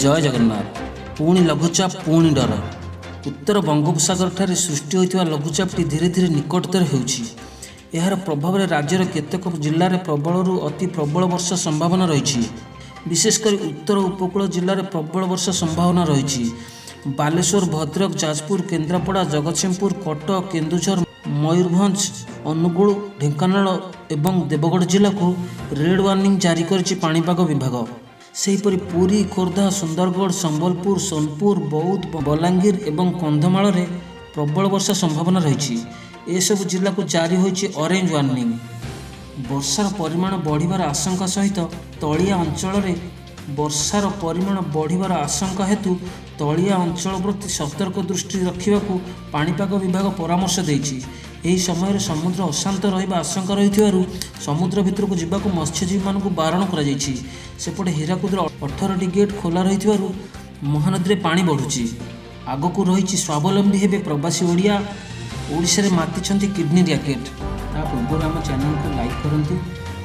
ଜୟ ଜଗନ୍ନାଥ। ପୁଣି ଲଘୁଚାପ, ପୁଣି ଡର। ଉତ୍ତର ବଙ୍ଗୋପସାଗରଠାରେ ସୃଷ୍ଟି ହୋଇଥିବା ଲଘୁଚାପଟି ଧୀରେ ଧୀରେ ନିକଟତର ହେଉଛି। ଏହାର ପ୍ରଭାବରେ ରାଜ୍ୟର କେତେକ ଜିଲ୍ଲାରେ ପ୍ରବଳରୁ ଅତି ପ୍ରବଳ ବର୍ଷା ସମ୍ଭାବନା ରହିଛି। ବିଶେଷ କରି ଉତ୍ତର ଉପକୂଳ ଜିଲ୍ଲାରେ ପ୍ରବଳ ବର୍ଷା ସମ୍ଭାବନା ରହିଛି। ବାଲେଶ୍ୱର, ଭଦ୍ରକ, ଯାଜପୁର, କେନ୍ଦ୍ରାପଡ଼ା, ଜଗତସିଂହପୁର, କଟକ, କେନ୍ଦୁଝର, ମୟୂରଭଞ୍ଜ, ଅନୁଗୁଳ, ଢେଙ୍କାନାଳ ଏବଂ ଦେବଗଡ଼ ଜିଲ୍ଲାକୁ ରେଡ୍ ୱାର୍ଣ୍ଣିଂ ଜାରି କରିଛି ପାଣିପାଗ ବିଭାଗ। ସେହିପରି ପୁରୀ, ଖୋର୍ଦ୍ଧା, ସୁନ୍ଦରଗଡ଼, ସମ୍ବଲପୁର, ସୋନପୁର, ବୌଦ୍ଧ, ବଲାଙ୍ଗୀର ଏବଂ କନ୍ଧମାଳରେ ପ୍ରବଳ ବର୍ଷା ସମ୍ଭାବନା ରହିଛି। ଏସବୁ ଜିଲ୍ଲାକୁ ଜାରି ହୋଇଛି ଅରେଞ୍ଜ ୱାର୍ଣ୍ଣିଂ। ବର୍ଷାର ପରିମାଣ ବଢ଼ିବାର ଆଶଙ୍କା ସହିତ ତଳିଆ ଅଞ୍ଚଳରେ ବର୍ଷାର ପରିମାଣ ବଢ଼ିବାର ଆଶଙ୍କା ହେତୁ ତଳିଆ ଅଞ୍ଚଳ ପ୍ରତି ସତର୍କ ଦୃଷ୍ଟି ରଖିବାକୁ ପାଣିପାଗ ବିଭାଗ ପରାମର୍ଶ ଦେଇଛି। ଏହି ସମୟରେ ସମୁଦ୍ର ଅଶାନ୍ତ ରହିବା ଆଶଙ୍କା ରହିଥିବାରୁ ସମୁଦ୍ର ଭିତରକୁ ଯିବାକୁ ମତ୍ସ୍ୟଜୀବୀମାନଙ୍କୁ ବାରଣ କରାଯାଇଛି। ସେପଟେ ହୀରାକୁଦର 18ଟି ଗେଟ୍ ଖୋଲା ରହିଥିବାରୁ ମହାନଦୀରେ ପାଣି ବଢ଼ୁଛି। ଆଗକୁ ରହିଛି ସ୍ୱାବଲମ୍ବୀ ହେବେ ପ୍ରବାସୀ ଓଡ଼ିଆ। ଓଡ଼ିଶାରେ ମାତିଛନ୍ତି କିଡନୀ ର୍ୟାକେଟ୍। ତା ପୂର୍ବରୁ ଆମ ଚ୍ୟାନେଲକୁ ଲାଇକ୍ କରନ୍ତୁ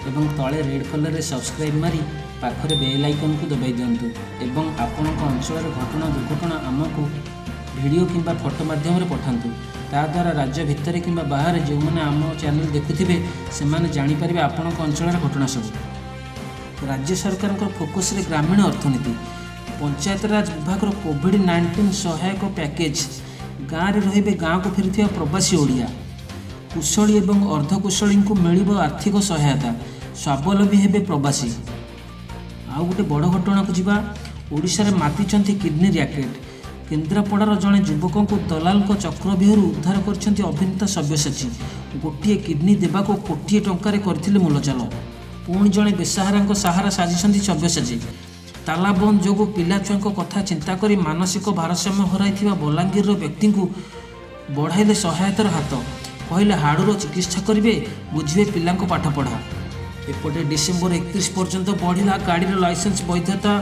ଏବଂ ତଳେ ରେଡ୍ କଲର୍ରେ ସବସ୍କ୍ରାଇବ୍ ମାରି ପାଖରେ ବେଲ୍ ଆଇକନ୍କୁ ଦବାଇ ଦିଅନ୍ତୁ ଏବଂ ଆପଣଙ୍କ ଅଞ୍ଚଳରେ ଘଟଣା, ଦୁର୍ଘଟଣା ଆମକୁ ଭିଡ଼ିଓ କିମ୍ବା ଫଟୋ ମାଧ୍ୟମରେ ପଠାନ୍ତୁ। ତାଦ୍ୱାରା ରାଜ୍ୟ ଭିତରେ କିମ୍ବା ବାହାରେ ଯେଉଁମାନେ ଆମ ଚ୍ୟାନେଲ ଦେଖୁଥିବେ, ସେମାନେ ଜାଣିପାରିବେ ଆପଣଙ୍କ ଅଞ୍ଚଳର ଘଟଣା ସବୁ। ରାଜ୍ୟ ସରକାରଙ୍କର ଫୋକସ୍ରେ ଗ୍ରାମୀଣ ଅର୍ଥନୀତି। ପଞ୍ଚାୟତରାଜ ବିଭାଗର କୋଭିଡ୍-19 ସହାୟକ ପ୍ୟାକେଜ୍। ଗାଁରେ ରହିବେ ଗାଁକୁ ଫେରିଥିବା ପ୍ରବାସୀ ଓଡ଼ିଆ। କୁଶଳୀ ଏବଂ ଅର୍ଦ୍ଧକୁଶଳୀଙ୍କୁ ମିଳିବ ଆର୍ଥିକ ସହାୟତା। ସ୍ୱାବଲମ୍ବୀ ହେବେ ପ୍ରବାସୀ। ଆଉ ଗୋଟେ ବଡ଼ ଘଟଣାକୁ ଯିବା। ଓଡ଼ିଶାରେ ମାତିଛନ୍ତି କିଡନୀ ର୍ୟାକେଟ୍। କେନ୍ଦ୍ରାପଡ଼ାର ଜଣେ ଯୁବକଙ୍କୁ ଦଲାଲଙ୍କ ଚକ୍ରବ୍ୟୁହରୁ ଉଦ୍ଧାର କରିଛନ୍ତି ଅଭିନେତା ସବ୍ୟସାଚୀ। ଗୋଟିଏ କିଡନୀ ଦେବାକୁ କୋଟିଏ ଟଙ୍କାରେ କରିଥିଲେ ମୂଲଚାଲ। ପୁଣି ଜଣେ ବେସାହାରାଙ୍କ ସାହାରା ସାଜିଛନ୍ତି ସବ୍ୟସାଚୀ। ତାଲାବନ୍ଦ ଯୋଗୁଁ ପିଲାଛୁଆଙ୍କ କଥା ଚିନ୍ତା କରି ମାନସିକ ଭାରସାମ୍ୟ ହରାଇଥିବା ବଲାଙ୍ଗୀରର ବ୍ୟକ୍ତିଙ୍କୁ ବଢ଼ାଇଲେ ସହାୟତାର ହାତ। କହିଲେ, ହାଡ଼ୁର ଚିକିତ୍ସା କରିବେ, ବୁଝିବେ ପିଲାଙ୍କ ପାଠପଢ଼ା। ଏପଟେ ଡିସେମ୍ବର 31 ପର୍ଯ୍ୟନ୍ତ ବଢ଼ିଲା ଗାଡ଼ିର ଲାଇସେନ୍ସ ବୈଧତା।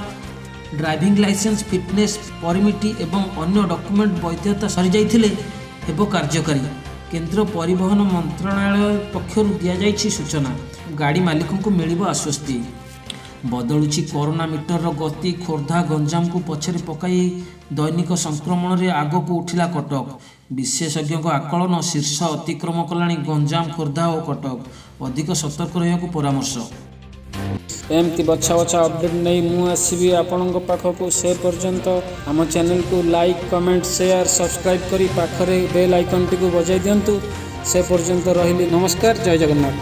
ଡ୍ରାଇଭିଂ ଲାଇସେନ୍ସ, ଫିଟନେସ୍ ପରମିଟ୍ ଏବଂ ଅନ୍ୟ ଡକ୍ୟୁମେଣ୍ଟ ବୈଧତା ସରିଯାଇଥିଲେ ହେବ କାର୍ଯ୍ୟକାରୀ। କେନ୍ଦ୍ର ପରିବହନ ମନ୍ତ୍ରଣାଳୟ ପକ୍ଷରୁ ଦିଆଯାଇଛି ସୂଚନା। ଗାଡ଼ି ମାଲିକଙ୍କୁ ମିଳିବ ଆଶ୍ୱସ୍ତି। ବଦଳୁଛି କରୋନା ମିଟରର ଗତି। ଖୋର୍ଦ୍ଧା, ଗଞ୍ଜାମକୁ ପଛରେ ପକାଇ ଦୈନିକ ସଂକ୍ରମଣରେ ଆଗକୁ ଉଠିଲା କଟକ। ବିଶେଷଜ୍ଞଙ୍କ ଆକଳନ, ଶୀର୍ଷ ଅତିକ୍ରମ କଲାଣି ଗଞ୍ଜାମ, ଖୋର୍ଦ୍ଧା ଓ କଟକ। ଅଧିକ ସତର୍କ ରହିବାକୁ ପରାମର୍ଶ। ଏମିତି ବଛା ବଛା ଅପଡ଼େଟ୍ ନେଇ ମୁଁ ଆସିବି ଆପଣଙ୍କ ପାଖକୁ। ସେ ପର୍ଯ୍ୟନ୍ତ ଆମ ଚ୍ୟାନେଲକୁ ଲାଇକ୍, କମେଣ୍ଟ, ସେୟାର, ସବସ୍କ୍ରାଇବ୍ କରି ପାଖରେ ବେଲ୍ ଆଇକନ୍ଟିକୁ ବଜାଇ ଦିଅନ୍ତୁ। ସେ ପର୍ଯ୍ୟନ୍ତ ରହିଲି, ନମସ୍କାର, ଜୟ ଜଗନ୍ନାଥ।